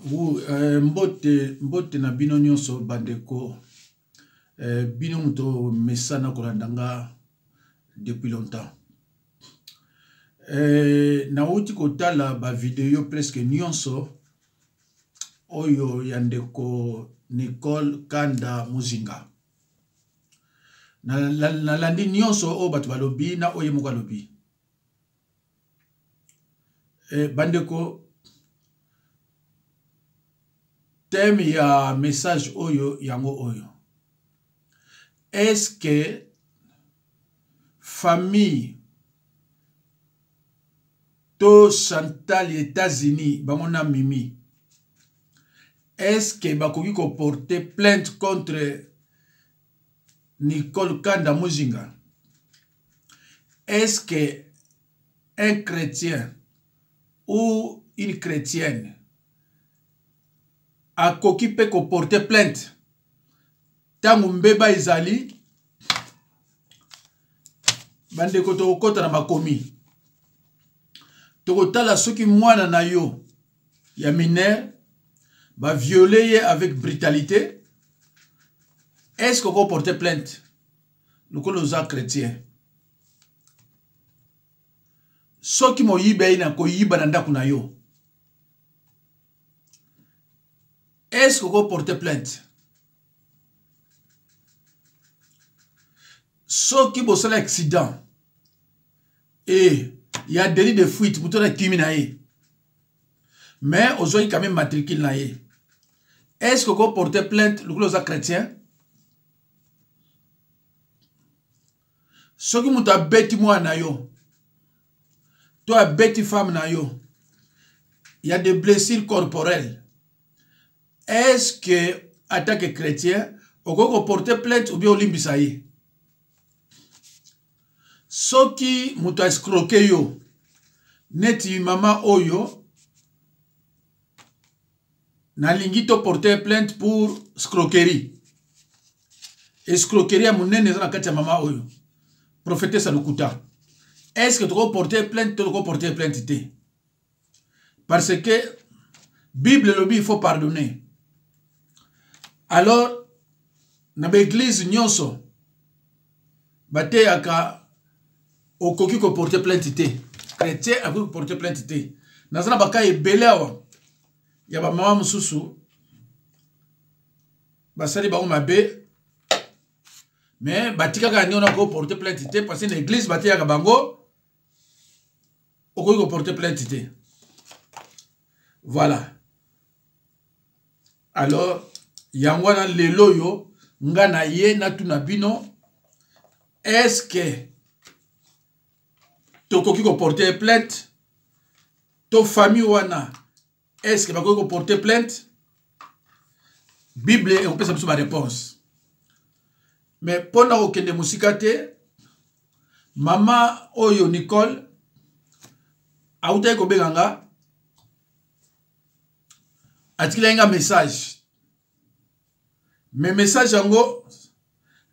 Mbote, mbote na bino nyonso bandeko. Bino moto mesana kolanda nga depuis longtemps. Nauti kotala ba video presque nyonso oyo ya ndeko Nicole Kanda Muzinga. Nalandi nyonso oyo bato balobi na oyo ye moko alobi. Bandeko, thème ya message oyo yango oyo. Est-ce que famille to Chantal États-Unis bango na Mimi est-ce que bakoki ko porter plainte contre Nicole Kanda Muzinga? Est-ce que un chrétien ou une chrétienne akoki mpe ko porter plainte ntango mbeba ezali? Bandeko, tokokɔta na makomi, tokotala soki mwana na yo ya mineur baviole ye avec brutalité, est-ce que okoporter plainte lokola oza chrétien? Soki moyibi aye na koyiba na ndako na yo, est-ce que okoporter plainte? Soki bosala accident e ya délit de fuite, moto na kimi na ye, mais ozwaki quand même matricule na ye, est-ce que okoporter plainte lokola oza chrétien? Soki moto abeti mwana na yo to abeti femme na yo, ya des blessures corporelles, est-ce que en tant que chrétien okoki koporter plainte ou bien olimbisa ye? Soki moto aescroquer yo neti mama oyo, nalingi to porter plainte pour escroquerie, escroquerie ya monene eza na kati ya mama oyo, prophétesse ya lokuta, est ce que tokoporter plainte to tokoporter plainte te? Parce que Bible elobi il faut pardonner. Alors na baeglise nyonso bateyaka okoki koporter plainte te, chrétien akoki koporter plainte te. Naza na baka ebele awa ya bamama mosusu basali bango mabe, mais batikaka ndenge wana, koporter plainte te, parce que na église bateyaka bango okoki koporter plainte te. Voilà, alors yango wana lelo oyo nga na ye natuna bino: est-ce que tokoki koporter plainte to famille wana, est-ce que bakoki koporter plainte? Bible ekopesa biso baréponse. Mais mpona kokende mosika te, mama oyo Nicole autaki kobenga nga, atikilaki nga message, mais message yango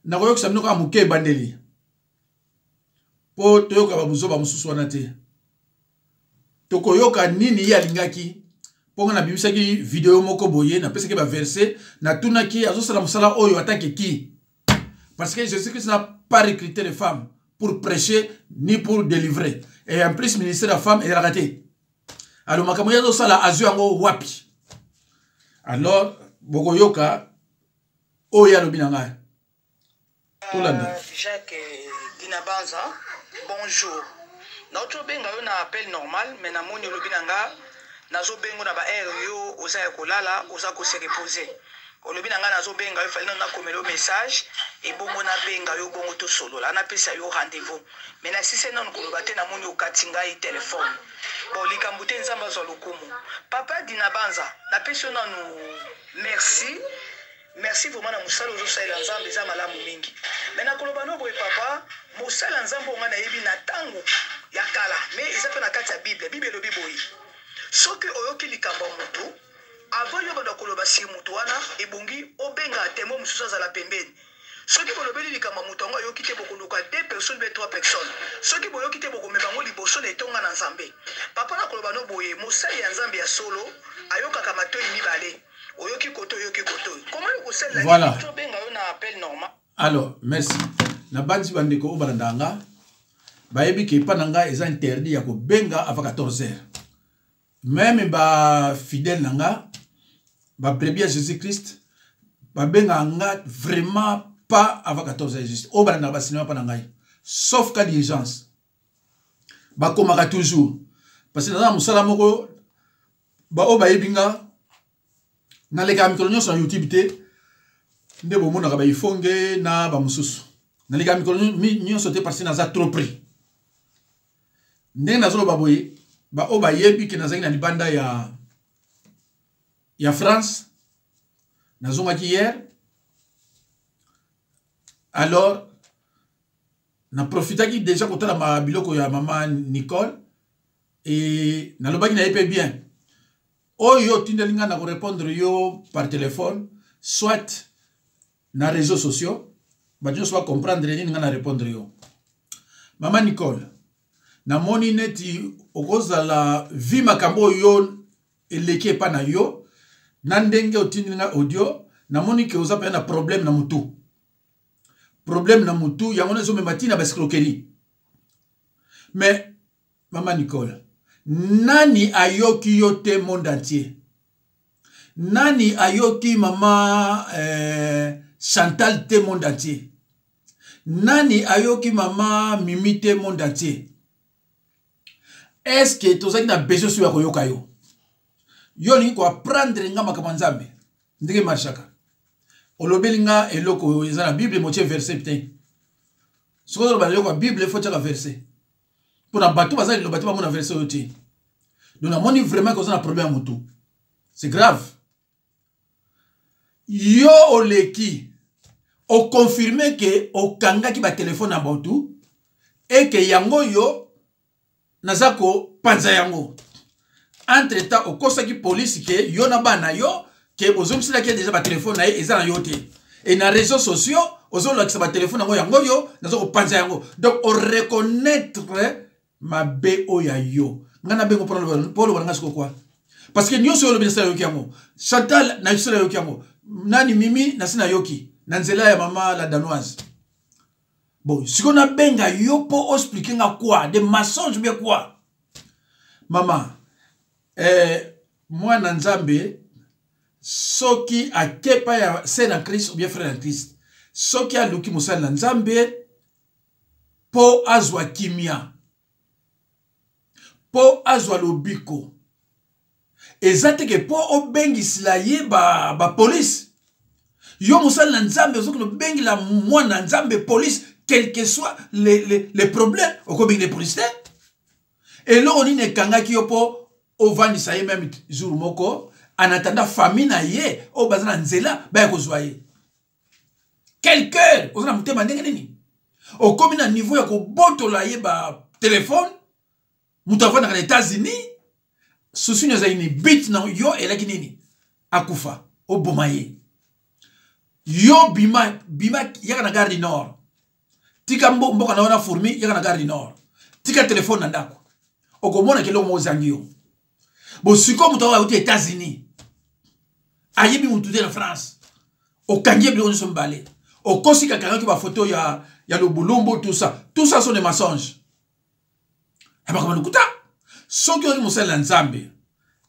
nakoyokisa bino kaka moke ebandeli mpo toyoka babuzoba mosusu wana te. Tokoyoka nini ye alingaki, mpo nga nabimisaki video moko boye, napesaki baverset, natunaki azosala mosala oyo atake ki, parce que Jésus Christ n'a pas recruté les femmes pour prêcher ni pour délivrer, et en plus ministère ya femme ezalaka te. Alors makambo ye azosala, azwi yango wapi? Alors bokoyoka oyo alobi na ngai, tolanda. Jacques Dinabanza, bonjour. Nauti obenga yo na appel normal, mais namoni olobi na nga nazobenga na baheure yo oza ya kolala, oza kose reposer. Olobi na nga nazobenga yo, fali nano nakomela yo message, ebongo nabenga yo, bongo tosolola, napesa yo rendez-vous. Mais nasise nano koloba te, namoni okati ngai telefone. Bon, likambo te, Nzambe azwa lokumu. Papa Dinabanza, napesi yo nanu merci, merci vraiment na mosala ozosalela Nzambe, eza malamu mingi. Mais nakoloba no boye, papa, mosala ya Nzambe oyo ngai nayebi na ntango ya kala, mais eza mpe na kati ya Bible. Bible elobi boye: soki oyoki likambo ya motu, avant yo banda koloba sur motu wana, ebongi obenga témoin mosusu azala pembeni. Soki bolobeli likambo ya moto yango ayoki te, bokoluka deux personnes be trois personnes. Soki boyoki te, bokomema yango liboso na etonga na Nzambe. Papa, nakoloba no boye, mosali ya Nzambe ya solo ayokaka matoi mibale. Oyoki kote, oyoki kote oyo. Comment okosalela Voilà. Tobenga yo na appel normal. Alors, merci. Nabanzi bandeko oyo balandaka nga bayebi ke epa na nga eza interdit ya kobenga avant 14 heures. Meme ba fidèle na nga, ba brebis ya Jésus Christ, babengaka nga vraiment pas avant 14 heures juste. Oyo balandaka ba cinéma pa na ngai. Sauf cas d'urgence. Bakomaka toujours. Parce que naza na mosala moko baoyo bayebi nga nalekaka mikolo nyonso na YouTube te nde bomonaka baifonge na bamosusu. Nalekaka mikolo nyonso te parce que naza trop pris. Ndenge nazoloba boye, baoyo bayebi ke nazalaki na libanda ya France, nazongaki hier. Alors na profitaki déjà kotala ma biloko ya mama Nicole et nalobaki na ye pe bien. Oyo otindeli nga na ko répondre yo par téléphone, soit na réseaux sociaux, bato nyonso ba comprendre nini nga na répondre yo. Mama Nicole, namoni neti okozala vi makambo oyo eleki epa na yo, na ndenge otindeli nga audio, namoni ke oza mpenza na problème na mutu. Problème na mutu, yango wana ezomema ntina ba escroquerie. Mais Mama Nicole, nani ayoki yo te monde entier? Nani ayoki mama Chantal te monde entier? Nani ayoki mama Mimi te monde entier? Est-ce que tozalaki na besoin so ya koyoka yo? Yo olingi koapprendre nga makambo ya Nzambe ndenge marchaka. Olobeli nga eloko oyo eza na Bible, motie verset te. Soki ozoloba eloko ya Bible, faut tiaka verset. Mpona bato baza liloba te bamona verset oyo te. Donc namoni vraiment que oza na problème ya motu. C'est grave. Yo oleki oconfirme ke okangaki ba téléphone ya bato et ke yango yo naza kopanza yango. Entre temps okosaki police ke yo na bana yo ke bozongiselaki déjà ba téléphone na ye eza na yo te. Et na réseaux sociaux ozolakisa ba téléphone yango yango yo naza kopanza yango. Donc o reconnaître mabe oyo ya yo. Nga na bengo mpona oloba na nga sikoyo quoi? Parce que nyonso oyo olobi nasi nayoki yango. Chantal nasi nayoki yango. Nani Mimi nasi nayoki na nzela ya mama la danoise. Bon, sikoyo nabenga yo mpo oexplike nga quoi? Des mensonges bien quoi? Mama, mwana Nzambe soki akepa ya sœur en Christ ou bien frère en Christ, soki aluki mosali na Nzambe mpo azwa kimia, mpo azwa lobiko, eza te ke mpo obengisela ye ba police. Yo mosali na Nzambe ozoki kobengela mwana Nzambe police, quel que soit les problèmes, okobengela police te. Eloko nini ekangaki yo mpo ovandisa ye même jour moko en attendant famille na ye oyo baza na nzela baya kozwa ye? Quel cœur oza na motema ndenge nini? Okomi na niveau ya kobotola ye ba téléphone, moto avandaka na États-Unis, susu nini ezali ni bit na yo elaki nini? Akufa, oboma ye. Yo bima, bima yaka na gare du Nord. Tika mboka na yo na fourmi, yaka na gare du Nord. Tika téléphone na ndako. Okomona keloko moko ozangi yo. Bo sikoyo moto awa auti États-Unis. Ayebi motu te na France. Okangi ye biloko nyonso mibale. Okosi kakangaki ba photo ya lobulumbu, tout ça. Tout ça sont des mensonges. Ya makambo lokuta. Soki oyoki mosali na Nzambe,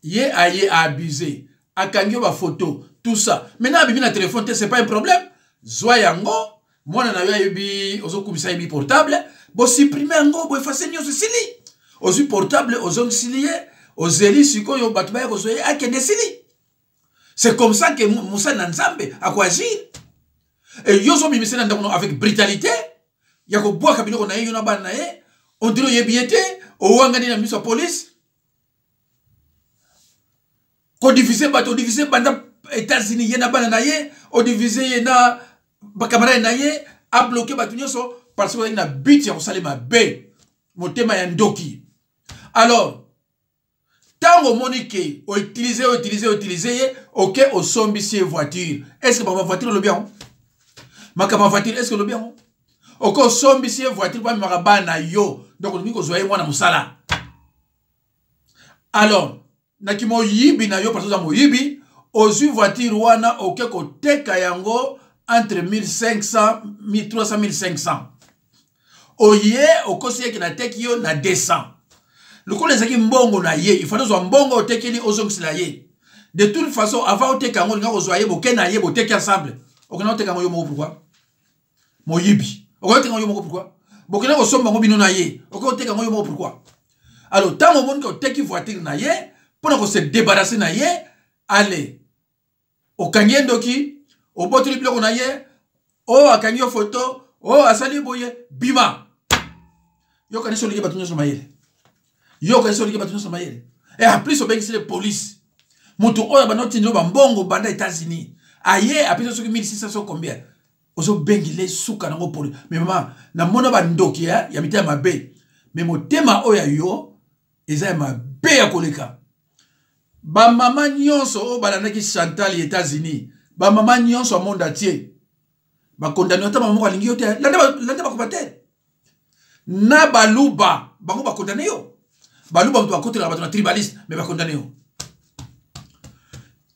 ye aye a abusé, akangi yo ba photo, tout ça. Maintenant abimi na téléphone te, c'est pas un problème. Zwa yango, mwana na yo ayebi, ozokumisa yebi portable, bo supprimer yango, bo effacer nyonso esili. Ozwi portable, ozongisili ye, ozeli sikoyo bato baya kozwa ye, akende esili. C'est comme ça que mosali na Nzambe akoagir. Et yo ozobimisa na ndako avec brutalité, ya kobwaka biloko na ye, yo na bana na ye, on dirait oyebi ye te, owangani na miso ya police. Kodivise bato, odivise banda États-Unis ye na bana na ye, odivise ye na bakamarade na ye, abloke bato nyonso parce que ozalaki na but ya kosala mabe, motema ya ndoki. Alors ntango omoni ke outilize, outilize, outilize ye, oke osombisi ye voiture. Est-ce que ba voiture olobi yango? Makambo ya voiture, est ce que olobi yango? Okosombisi ye voiture mpo amemaka bana yo, donc olingi kozwa ye mwana mosala. Alors na kimoyibi na yo, parce oza moyibi, ozwi voiture wana, oke koteka yango entre 1500, 1300, 1500. Oye okosi yeke nateki yo na 200. Lokola ezalaki mbongo na ye, ifale ozwa mbongo otekeli, ozongisela ye. De toute façon, avant oteka yango, olinga kozwa ye, boke na ye, boteki ensemble. Okenda oteka yango yo moko pourquoi? Moyibi, okoki oteka yango yo moko pourquoi? Bokenda kosomba yango bino na ye, okoki oteka yango yo moko pourquoi? Alors ntango omoni ke oteki voiture na ye mpo na kose débarrasser na ye, ale okangi ye ndoki, obotoli biloko na ye, o akangi yo foto, o asali boye, bima. Yo kanisi oleki bato nyonso mayele? Yo kanisi oleki bato nyonso mayele? E en plus obengisi le police, moto oyo abanda otindelo bambongo banda États-Unis, aye apesi soki 1600 so combien, ozobengile suka nango poli. Mais mama, namona bandoki ya mitema mabe, mais motema oyo ya yo eza ya mabe ya koleka. Bamama nyonso oyo balandaki Chantal ya États-Unis, bamama nyonso ya monde entier bakondani. Ata mama moko alingi yo te. Landa bakomatere na Baluba, bango bakondane yo. Baluba moto bakotelaka bato na tribaliste, mais bakondane yo.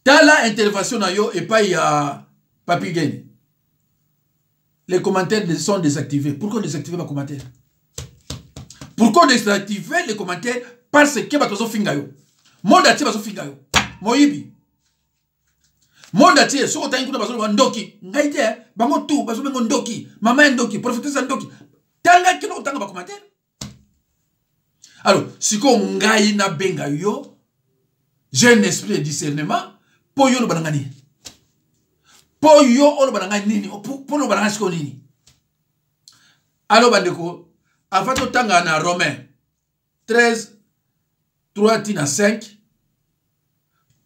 Tala intervention na yo epai ya Papi Gene, les commentaires sont désactivés. Pourquoi désactiver ba commentaires? Pourquoi désactiver les commentaires? Parce que bato bazofinga yo, monde entier bazofinga yo moyibi. Monde entier, soki otangi kuna, bazoloba ndoki. Ngai te, bango tu bazobengo ndoki, mama ya ndoki, prophétesse ya ndoki. Tanga, kino kotanga bacommentaire. Alors sikoyo ngai nabenga yo, j'ai un esprit de discernement. Mpo yo oloba na ngai nini? Mpo yo oloba na ngai nini? Mpo oloba na ngai sikoyo nini? Alors bandeko, avant totanga na Romain 13 3 tina 5,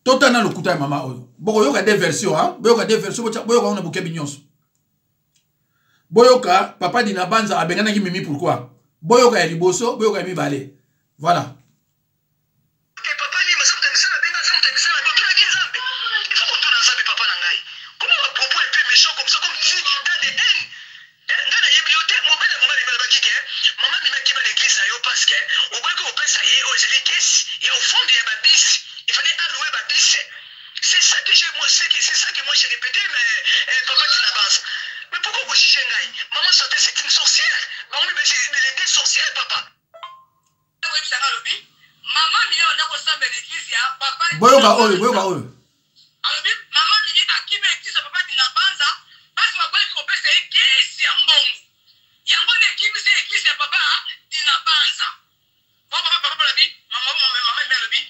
totana lokuta ya mama oyo. Bokoyoka deux versions, hein? Boyoka deux versions, boyoka wana bokebi nyonso. Boyoka papa Dina Banza abenganaki Mimi pourquoi. Boyoka ya liboso, boyoka ya mibale. Voilà. Papa Lima, aza moto ya misala, abenga aza moto ya misala. Botunaki Nzambe? Il faut kotuna Nzambe. Papa na ngai, comment ba propos un peu méchant comme ça, comme si t'as de haine? Ngai nayebi yo te. Mobali ya mama Mimi alobaki ke mama Mimi akima na église na yo parce que oboyaki kopesa ye oyo ezali kesi ya offrande ya babus. Il fallait allouer babus. C'est ça que j'ai moi, c'est ça que moi j'ai répété. Mais papa Tina Banza, mais pourquoi kojuge ngai? Maman Chantal, c'est une sorcière. Bango mibale, les deux sorcières, papa. Oyebisanga, alobi mama Mimi abanda kosambela église ya papa. Boyoka oyo, boyoka oyo. Alobi mama Mimi akimi église ya papa Dina Banza, basi baboyaki kopesa ye kesi ya mbongo. Yango nde ekimisi église ya papa Dina Banza. Po papa alobi mama mama Mimi alobi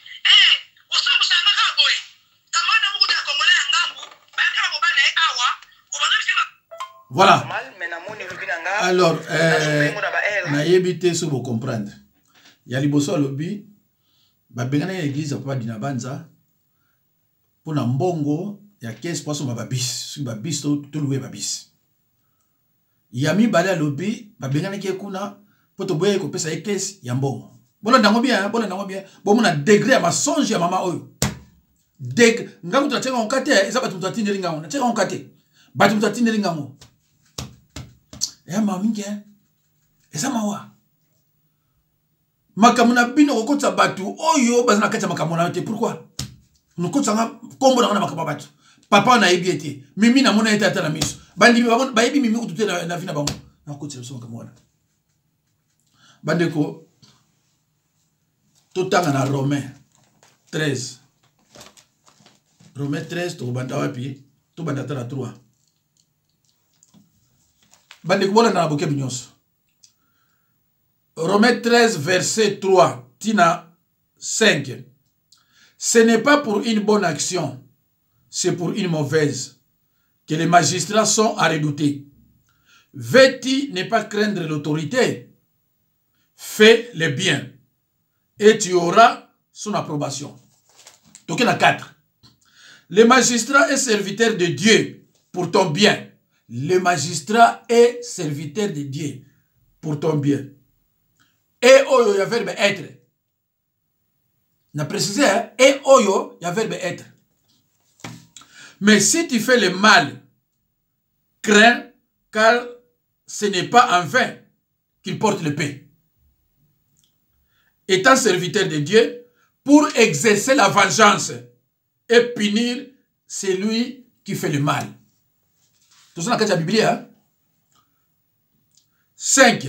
osambusanga kaka boye. Kamana na moko ya Congolais ya ngambu bayaka na mobali na ye awa obanda bisi. Voilà. Normal, mais namoni olobi na nga Alors nazobengo na ba aire. Nayebi te so bocomprendre. Ya liboso, alobi babengana ya église ya papa Dina Banza mpona mbongo ya kese mpo asomba babus, soki babus tolouer babus. Ya mibale, alobi babenganaki ye kuna mpo toboyaki kopesa ye kese ya mbongo. Bolanda yango bien, bolanda yango bien, bomona degré ya masonge ya mama oyo. Degré nga kutu natiaka yango te, eza bato moto atindeli ngango. Natiaka yango te, bato moto atindeli ngango. Eya mawa mingi, eza mawa. Makambo na bino, kokotisa bato oyo baza na kati ya makambo na yo te. Pourquoi nokotisanga nkombo nanga na makambo ya bato? Papa nayebi ye te. Mimi namona ye te ata na miso. Bandimi bayebi Mimi kutu te na vie na bango. Nakotisa biso makambo wana. Bandeko, totanga na Romain 13. Romain 13, tokobanda wapi? Tobanda ata na 3. Bandeko, bolanda na bokebi nyonso. Romains 13, verset 3, tina 5. Ce n'est pas pour une bonne action, c'est pour une mauvaise que les magistrats sont à redouter. Veux-tu ne pas craindre l'autorité? Fais le bien et tu auras son approbation. Donc, il y en a 4. Le magistrat est serviteur de Dieu pour ton bien. Le magistrat est serviteur de Dieu pour ton bien. Et oyo ya verbe être. Na précisé, hein? Et oyo ya verbe être. Mais si tu fais le mal, crains. Car ce n'est pas en vain qu'il porte l'épée. Étant serviteur de Dieu, pour exercer la vengeance et punir celui qui fait le mal. Tout ça dans la Bible. Hein? 5.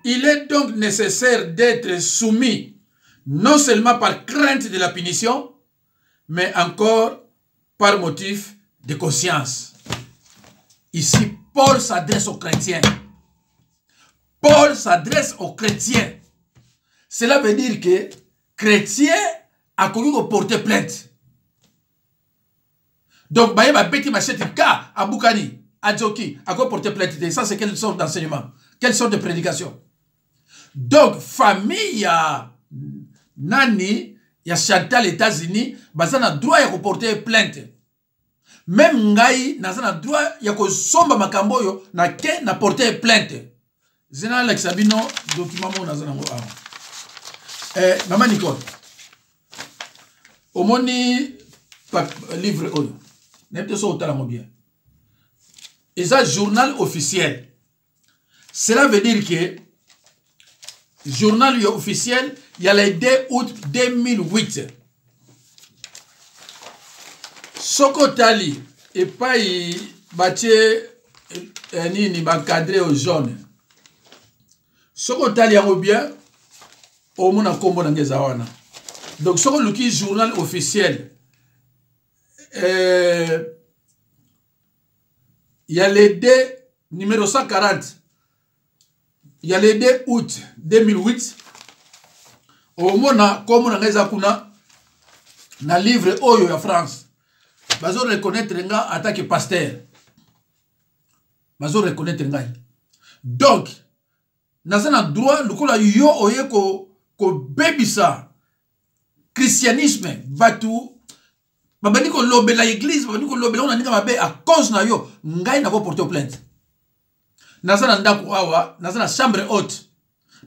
Il est donc nécessaire d'être soumis non seulement par crainte de la punition, mais encore par motif de conscience. Ici, Paul s'adresse aux chrétiens. Paul s'adresse aux chrétiens. Cela veut dire que chrétien a connu porter plainte. Donc, baye ba beti machette ka abukani adjoki a porter plainte. Ça c'est quelle sorte d'enseignement? Quelle sorte de prédication? Donc, famille ya nani ya Chantal États-Unis baza na droit ya porter plainte. Même ngai naza na droit ya kosomba makambo oyo na ke na porter plainte. Zena alakisa bino document moko naza nango awa. Eh, mama Nicole, omoni livre oyo nayebi te soki otala yango bien, eza journal officiel. Cela veut dire que journal officiel ya le 2 août 2008. Soki otali epai batie eh, nini bacadre au jaune, soki otali yango bien omona nkombo na ngai eza wana. Donc soki oluki journal officiel eh, ya le 2 numéro 140 ya le 2 août 2008, omona nkombo na ngai eza kuna na livre oyo ya France. Bazo reconnaître nga en tant que pasteur, bazo reconnaître ngai. Donc naza na droit lokola yo oye kobebisa christianisme, bato babandi kolobela église, babandi kolobela ngo na ndenge mabe à cause na yo, ngai nakoporte plainte. Naza na ndako awa, naza na chambre haute,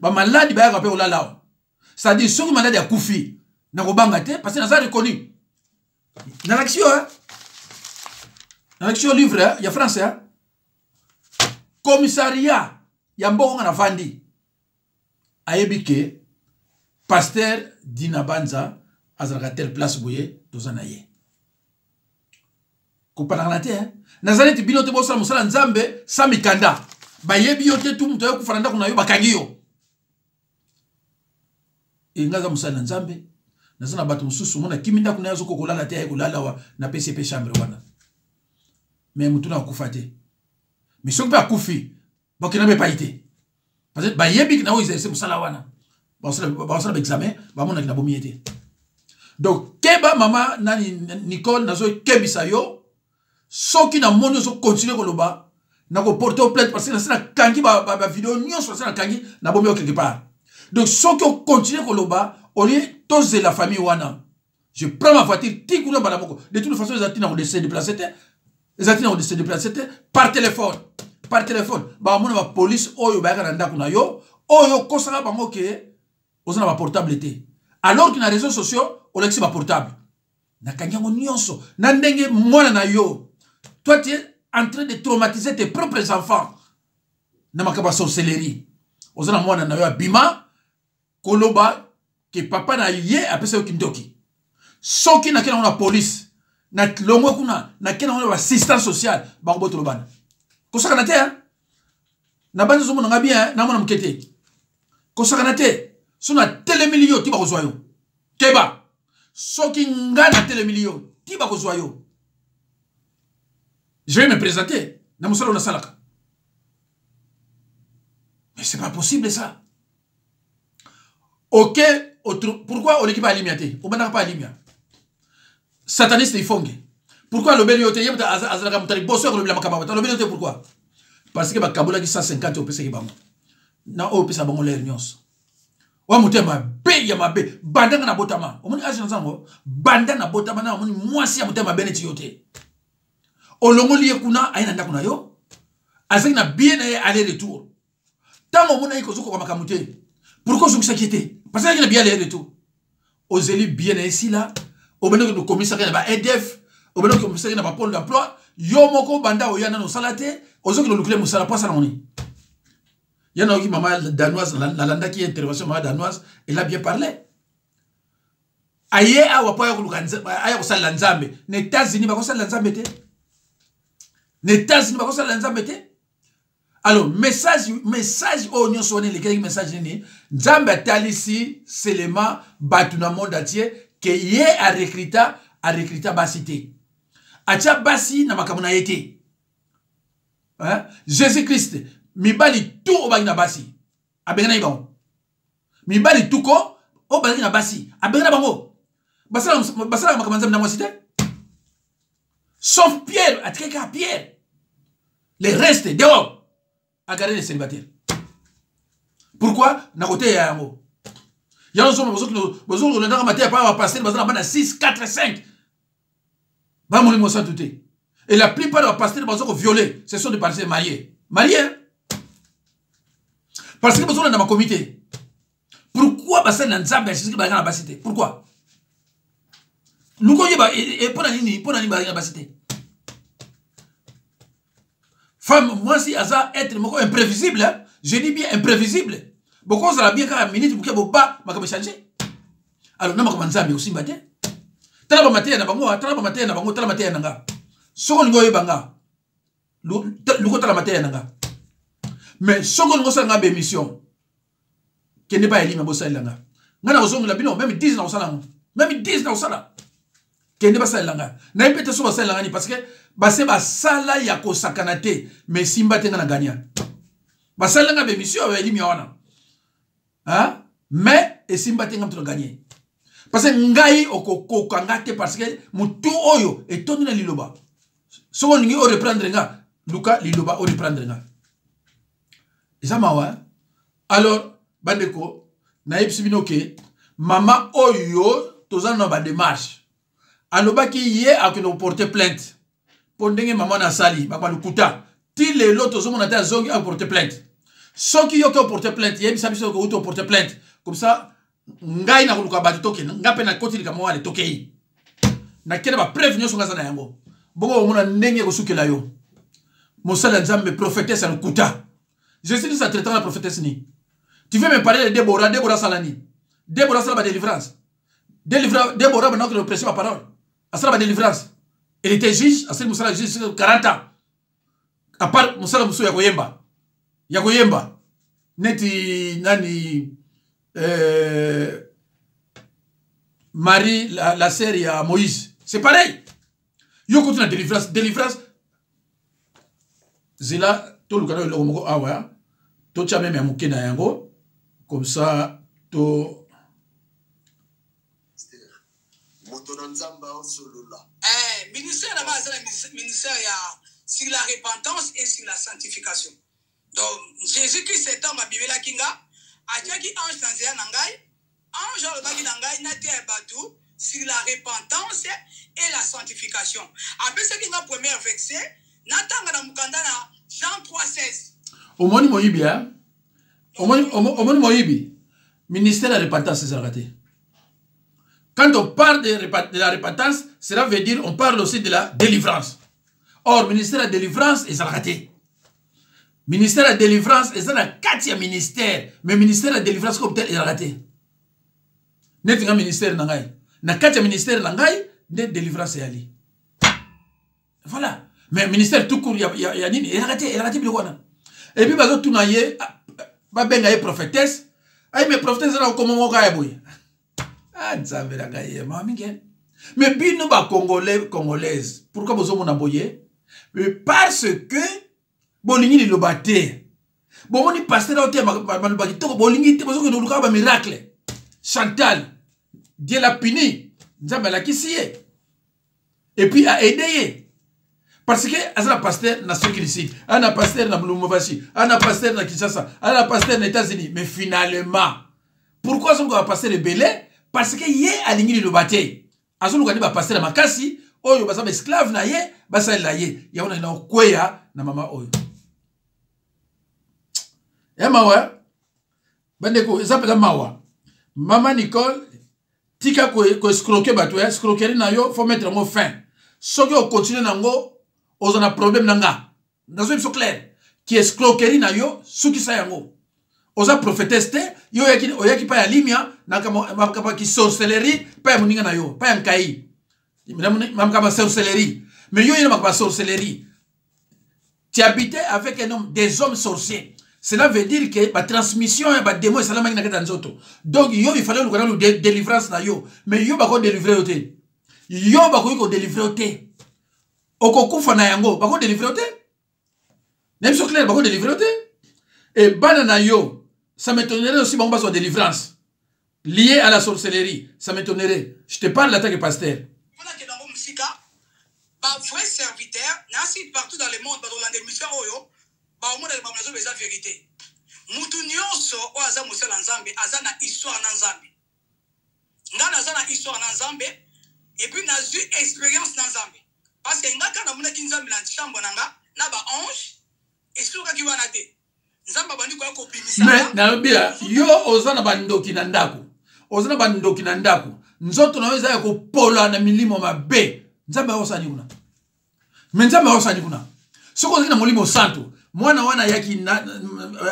bamaladi bayaka mpe kolala awa. C'est-à-dire soki maladi akufi, nakobanga te parce que naza reconnu. Nalakisi yo, nalakisi yo livre ya France, commissariat ya mbongo nga navandi ayebi ke pasteur Dina Banza azalaka telle place boye, toza na ye. Kopanaka te, naza neti bino te, bosala mosala Nzambe sa mikanda, bayebi yo te, tu moto aye kufa na ndako na yo, bakangi yo. E nga aza mosali na Nzambe, naza na bato mosusu omona kimi ndako na ye, azokoka kolala te, aye kolala awa, napesi ye mpe chambre wana. Me motu na akufa te, me soki mpe akufi, bakenda mpe epai te, parce que bayebi na oyo exerce mosala wana, bakosala baexamen, bamonaki na bomi ye te. Donc keba, mama nani Nicole, nazokebisa yo, soki namoni ozokontinue koloba, nakoporte yo plainte, parce que nasi nakangi bavideo nyonso, nasi nakangi, nabomi yo quelque part. Donc soki okontinue koloba, olie tozela famille wana, je prends ma voiture ti kuna mbala moko. De toute façon eza ntina kose déplacer te, eza ntina kose déplacer te. Par téléphone, par téléphone, bamona bapolice oyo bayaka na ndako na yo, oyo okosaka bango ke oza na baportable te, alors que na réseaux sociaux olakisi baportable. Nakangi yango nyonso na ndenge mwana na yo. Toi, tu es en train de traumatiser tes propres enfants na makambo ya sorcellerie. Oza na mwana na yo abima koloba ke papa na ye apesa yo kindoki. Soki nakei nango na police, na longwe kuna, nakei nango na baassistance sociale, bakobotolo bana. Kosakana te, na bandi ozomona nga bien, namona moke te. Kosakana te, so natelemeli yo ti bakozwa yo. Keba, soki nga natelemeli yo ti bakozwa yo. Je vais me présenter na mosala oyo nasalaka, mais c'est pas possible ça. Ok, pourquoi oleki pa alimia te, obandaka pa alimia sataniste ifonge? Pourquoi alobeli yo te? Ye moto azalaka moto ya liboso ya kolobela makambo ya bato, alobeli yo te pourquoi? Parce que bakabolaki 150, opesaki bango na oyo opesa bango lere nyonso wa moto ya mabe ya mabe. Banda nga nabotama, omoni age naza yango, banda nabotama na omoni mwasi ya motema mabe neti yo te. Olongoli ye kuna, aye na ndako na yo, azalaki na bien na ye aller retour. Ntango omonaki kozokoka makambo te, pourquoi ozongisaki ye te? Parce que azalaki na bien aller retour. Ozeli bien na esila, obandaki kokomisaka na ba edf, Obelaki omisaki na bapole d'emploi, yo moko banda oya nano osala te, ozokende olukile mosala mpo asala ngo nini? Ya nayoki mama danoise, nalandaki intervention mama danoise, elle a bien parlé. Aye awa mpo aya koluka, aya kosalela Nzambe. Na États-Unis bakosalela Nzambe te, na États-Unis bakosalela Nzambe te. Alors message oyo nyonso wana elekelaki message nini? Nzambe atalisi selema bato na monde entier ke ye arecruta basi te, atia basi na makambo na ye te. Hein? Jésus Christ, mibali tout oyo bazalaki na basi abenganaki bango. Mibali tout ko oyo bazalaki na basi abengana bango. Basalaka makambo ya Nzambe na mwasi te, sauf Pierre. Atikaki kaka Pierre, le reste dehors, agarde les célibataires. Pourquoi? Na koteya yango, yango ozomona bozokolandaka mateya pa bapasteur baza na bana 6, 4, 5, bamoni mosantu te. Et la plupart ya bapasteur baza koviole, ce sont des pasteurs mariés, mariés, parce que bozolanda makomi te. Pourquoi basali na Nzambe ya Jésus bazalaka na basi te? Pourquoi? Luka oyeba mpo na nini, mpo na nini bazalaki na basi te. Femme, mwasi aza être moko imprévisible, hein? Je dis bien imprévisible. Bokozala bien kaka minute moke, boba makambo echange. Alors na makambo ya Nzambe osimba te. Tala bamateya na bango, tala bamateya na bango, tala mateya na nga. Soki olingi oyeba nga, luka otala mateya na nga. Mais soki olingi osala nga bémission, kende pa elima bosalela nga. Nga na kozongela bino même 10 na kosala yango, même 10 na kosala. Kende basalela nga, nayebi mpe te so basalela nga nini, parce que base basala ya kosakana te, mais simba te. Nga na gagna, basalela nga bémission ya elimi ya wana, hein? Mais esimba te. Nga moto na gagné, parce que ngai okokoka nga te, parce que motu oyo etondi na liloba. Soki olingi oreprendre nga, luka liloba oreprendre nga. Eza mawa. Alors bandeko, nayebisi bino ke mama oyo toza na badémarche. Alobaki ye akende koporte plainte mpo ndenge mama na asali bakwa lokuta. Ti lelo tozomona te azongi aporte plainte. Soki yo ke oporte plainte, yebisa biso ke outi oporte plainte. Comme ça ngai nakoluka bato tokende, ngai mpe nakoti likambo wana, tokei, nakende bapreuve nyonso ngai aza na yango. Bongo omona ndenge ekosukela yo, mosali ya Nzambe, prophétesse ya lokuta. Jésus Christ atraitaka na prophétesse nini? Tu veux me parler de Débora? Débora asala nini? Débora asala badélivrance? Débora bandakokende koprêche baparole, asala badélivrance? Elle était juge, asali mosala juge 40 ans, à part mosala mosusu ya koyemba, ya koyemba neti nani, Marie la sœur ya Moïse. C'est pareil, yo koti na délivrance, délivrance. Zela, toluka na eloko moko awa, totya meme ya moke na yango, comme ça to Moto na Nzambe aosolola. Ministère na nga aza na ministère ya sur la repentance et sur la sanctification. Donc Jésus Christ, ntango abimelaki nga, atiaki ange na nzela na ngai. Ange alobaki na ngai nateya bato sur la repentance et la sanctification. Apesaki nga première verset, natanga na mokanda na Jean 3 16. Omoni moyibi, hein? Omoni moyibi, ministère ya repentance ezalaka te. Quand on parle de la repentance, cela veut dire on parle aussi de la délivrance. Or ministère ya délivrance ezalaka te. Ministère ya délivrance eza na kati ya ministère, mais ministère ya délivrance comme tel ezalaka te. Neti nga, ministère na ngai, na kati ya ministère na ngai nde délivrance eyali, voilà. Mais ministère tout court ya nini ezalaka te, ezalaka te biloko wana. Et puis bazotuna ye, babenga ye prophétesse. Ayi, mais prophétesse eza na kokoma moko ya boye. Ah, Nzambe na ngai, ye mawa mingi. Mais bino bacongolais, congolaise, pourquoi bozomona boye? Parce que bolingi liloba te. Bomoni pasteur oyo te, maloba kitoko bolingi te, bozokende koluka bamiracle. Chantal, Dieu l'a puni. Nzambe alakisi ye et puis aide ye, parce que aza na pasteur na Afrique, aza na pasteur na Lubumbashi, aza na pasteur na Kinshasa, aza na pasteur na États-Unis. Mais finalement, pourquoi azoluka bapasteur ebele? Parce que ye alingi liloba te. Azoluka nde bapasteur ya makasi oyo baza baesclave na ye, basalela ye. Yango na okweya na mama oyo ya mawa. Bandeko, eza mpenza mawa. Mama Nicole, tika koescroquer bato. Ya escroquerie na yo, faut mettre yango fin. Soki okontinue na yango, oza na problème na nga. Nazoyi biso clair. Ki escroquerie na yo, sukisa yango. Oza prophétesse te, yo oyaki, oyaki pa ya limia, na makambo ya kisorcellerie, pa ya moninga na yo, pa ya nkai. Makambo ya sorcellerie. Mais yo ye na makambo ya sorcellerie. Tu habitais avec un homme, des hommes sorciers. Cela veut dire que ba transmission ya ba démons esalamaki na kati ya nzoto. Donc yo il fallait oluka nanu délivrance na yo. Mais yo bako délivrer yo te. Yo bakoki ko délivrer yo te. Okokufa na yango, bako délivrer yo te. Na biso clair bako délivrer yo te. Et bana na yo, ça m'étonnerait aussi bango bazwa délivrance liée à la sorcellerie, ça m'étonnerait. Je te parle en tant que pasteur. Ba vrai serviteur na si partout dans le monde bazolanda émission oyo, baomona makambo nazoba eza vérité. Mutu nyonso oyo aza mosala Nzambe aza na histoire na Nzambe. Nga naza na histoire na Nzambe et puis nazwi expérience na Nzambe, parce que nga kaka namonaki Nzambe na chambre na nga na ba ange, esukaki wana te. Nzambe abandi koya kobimisa. Mais nalobi yo oza na bandoki na ndako, oza na bandoki na ndako, nzoto na yo eza ya kopola na milimo mabe. Nzambe akosani kuna? Me Nzambe akosani kuna? Soki ozalaki na Molimo Santu, mwana wana ayaki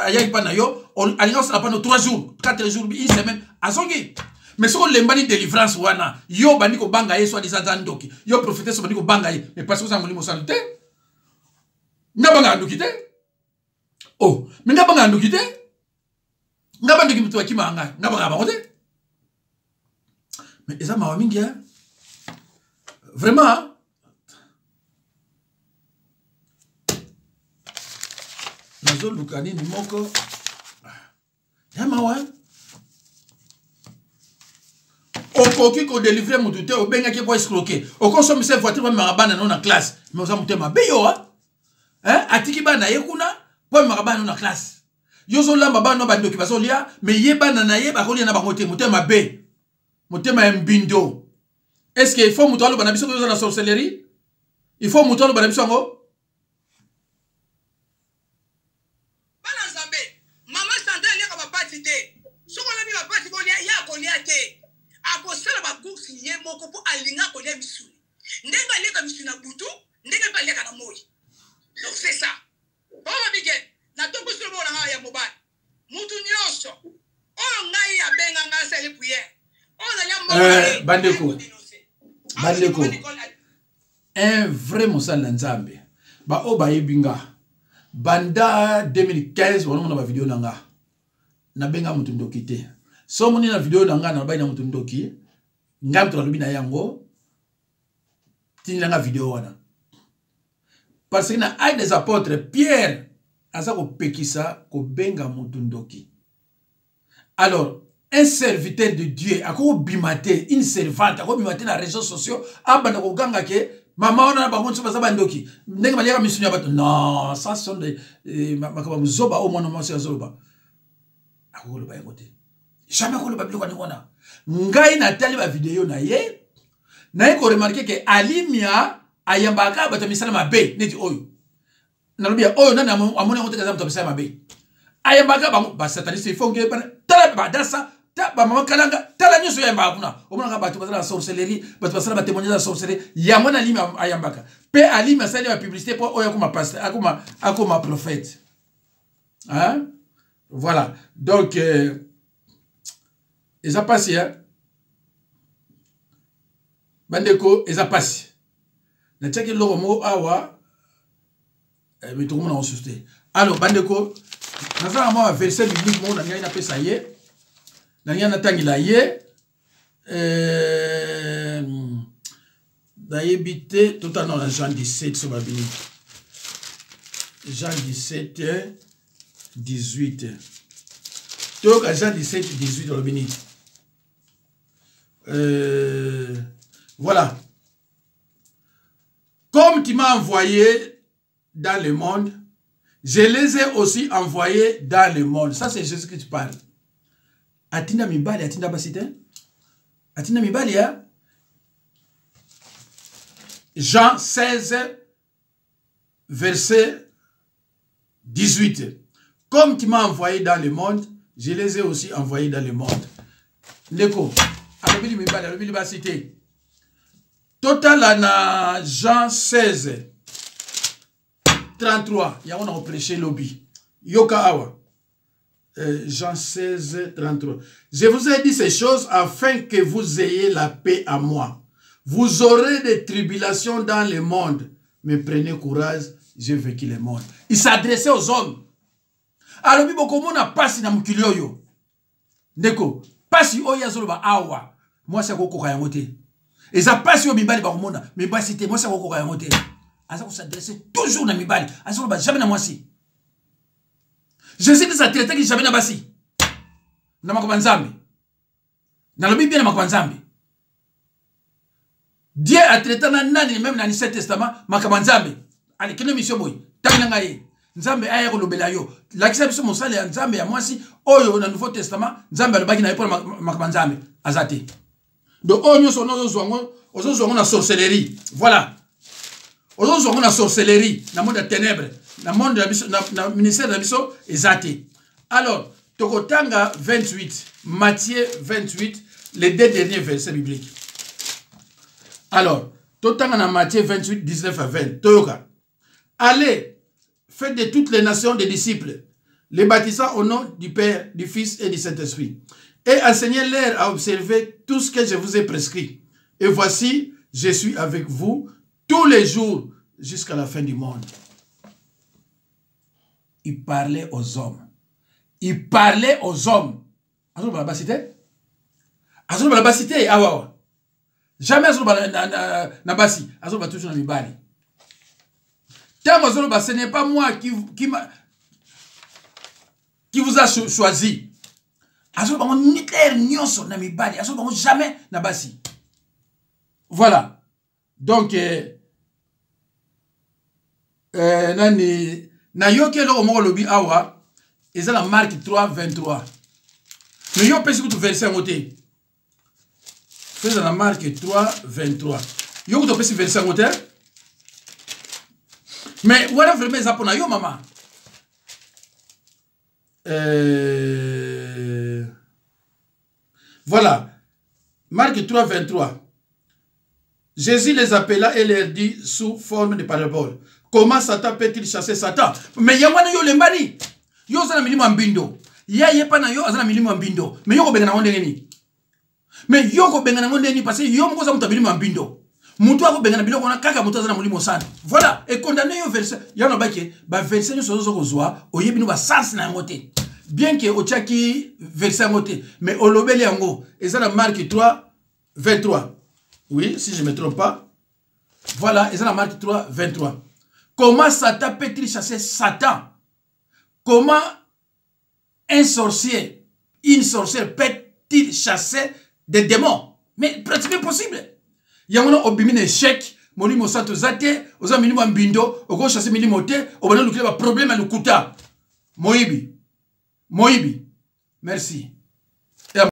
ayaki mpa na yo, alingi kosala pano 3 jours, 4 jours, une semaine, azongi. Mais soki olembani délivrance wana, yo obandi kobanga ye, soi-disant aza ndoki, yo prophétesse obandi kobanga ye, mais parce que oza na Molimo Santu te. Nga bangaka ndoki te. Oh, mais nga bangaka ndoki te. Nga bandoki moto bakimaka ngai, nga bangaka bango te. Mais eza mawa mingi, hein? Vraiment. Nazoluka nini moko ya mawa. Okoki kodelivre motu te, obengaki po escroke, okosomisa voiture, bamemaka bana no na classe, mais oza motema mabe yo. Atiki bana ye kuna po amemaka bana no na classe. Yo ozolamba bana no, bandoki bazolia, mais ye bana na ye bakolia na bango te. Motema mabe, motema ya mbindo. Est ce que il faut moto aloba na biso oza na sorcellerie? Il faut moto aloba na biso yango? Bana Nzambe, mama Chantal aliaka bapati te. Soki olobi bapati bolia, ye akolia te, akosala bacourse ye moko mpo alinga kolia misuni. Ndenge aliaka misuni na butu, ndenge mpe aliaka na moi. Donc c'est ça. Papa Miguel, natombosi loboko na ngai ya mobali. Mutu nyonso oyo ngai abenga ngai asali prière, oyo nalia mbongo, Bandeko, bandeko, un vrai mosali na Nzambe, baoyo bayebi nga banda 2015, banomona bavideo na nga, nabenga motu ndoki te. So omoni na video na nga nalobai na motu ndoki, ngai moto nalobi na yango, tindela nga video wana. Parce que na Actes des Apôtres, Pierre aza kopekisa kobenga motu ndoki. Alors un serviteur de Dieu akobima te, une servante akobima te na réseaux sociaux, abanda koganga ke mama wana na bango nyonso baza bandoki, ndenge baliaka misuni ya bato. Non, ça sont des makambo ya buzoba oyo mwana mwasi azoloba. Akokoloba yango te, jamais akoloba biloko ndenge wana. Ngai natali bavideo na ye, naye koremarke ke Alimia ayambaka kaka bato ya misala mabe neti oyo nalobi ya oyo. Nani amoni yango te? Kaza moto ya misala mabe, ayambaka bango basataniste ifonge. Tala badasa, bamama kalanga, tala nyonso oyambaka kuna. Omonaka bato baza na sorcellerie, bato basala batémoignage ya sorcellerie. Yango na Alimi ayambaka. Mpe Alimi asali bapublicité mpo oyo akoma pasteur, akoma prophète, hein? Voilà, donc eza pasi, hein? Bandeko, eza pasi. Natiaki eloko moko awa, mais tokomona mosusu te. Alors bandeko, naza na mwa verset biblique moko nalingai napesa ye, nalingai natangela ye. Nayebi te, totala na Jean 17, so babini Jean 17 18. Toyoka Jean 17 18 alobi nini. Voilà. Comme tu m'as envoyé dans le monde, je les ai aussi envoyés dans le monde. Ça, c'est Jésus qui te parle. Atinda mibali, atinda basi te. Atinda mibali, hein? Jean 16, verset 18. Comme tu m'as envoyé dans le monde, je les ai aussi envoyés dans le monde. Ndeko, alobili mibali, alobili basi te. Totala na Jean 16 33, yango na koprêche lobi. Yoka awa. Jean 16 33. Je vous ai dit ces choses afin que vous ayez la paix à moi. Vous aurez des tribulations dans le monde, mais prenez courage, j'ai vécu le monde. Il s'adressait aux hommes. Alobi bokomona pasi na mokili oyo. Ndeko, pasi oyo azoloba awa, mwasi akokoka yango te. Eza pasi oyo mibali bakomona, mais basi te, mwasi akokoka yango te. Aza kosadresse toujours na mibali, azoloba jamais na mwasi. Jésus Christ atraitaki jamais na basi. Na makambo ya Nzambe. Nalobi bien na makambo ya Nzambe. Dieu atraita na nani même na Ancien Testament makambo ya Nzambe. Allez, kende mission boye. Tangi na ngai. Nzambe aya kolobela yo. Lakisa biso mosali ya Nzambe ya mwasi oyo na Nouveau Testament Nzambe alobaki na ye mpo na makambo ya Nzambe. Aza te. Donc oyo nyonso wana ozozwa yango, ozozwa yango na sorcellerie. Voilà. Ozozwa yango na sorcellerie, na monde ya ténèbres, na monde ya biso, na ministère na biso eza te. Alors, tokotanga 28, Matthieu 28, les deux derniers versets bibliques. Alors, totanga na Matthieu 28, 19 à 20. Toyoka. Allez, faites de toutes les nations des disciples, les baptisant au nom du Père, du Fils et du Saint-Esprit. Et enseignez-leur à observer tout ce que je vous ai prescrit. Et voici, je suis avec vous tous les jours jusqu'à la fin du monde. Il parlait aux hommes. Il parlait aux hommes. Azoloba na basi te? Azoloba na basi te, awa awa. Jamais azoloba na basi, azoloba toujours na mibali. Tango azoloba, ce n'est pas moi qui vous a choisi. Azoloba ngo clair nyonso na mibali, azoloba ngo jamais na basi. Voilà. Donc nani nayoki eloko moko lobi awa eza na Marc 3 23. Mais yo pesi kutu verset yango te. Feza na Marc 3 23. Yo kutu pesi verset yango te. Mais wana vraiment eza pona yo mama. Voilà. Marc 3 23. Jésus les appela et leur dit sous forme de parabole. Comment Satan peut-il chasser Satan? Mais yango wana yo lembani. Yo oza na milimo ya mbindo. Ya ye pa na yo aza na milimo ya mbindo. Mais yo kobengana ngo ndenge nini? Mais yo kobengana ngo ndenge nini? Parce que yo moko oza moto ya milimo ya mbindo. Moto akobengana biloko wana kaka moto aza na molimo santu. Voilà, et condamné yo verset. Ya na bake, ba verset nyonso ozo kozwa, oyebi no ba sens na yango te. Bien que otiaki verset yango te, mais olobeli yango. Eza na Marc 3 23. Oui, si je ne me trompe pas. Voilà, eza na Marc 3 23. Comment Satan peut-il chasser Satan? Comment un sorcier, une sorcière peut-il chasser des démons? Mais pratiquement impossible. Yango na obimi na échec, molimo santo oza te, oza milimo ya mbindo, oko chasser milimo te, obanda lukila ba problème ya lokuta. Moyibi. Moyibi. Merci.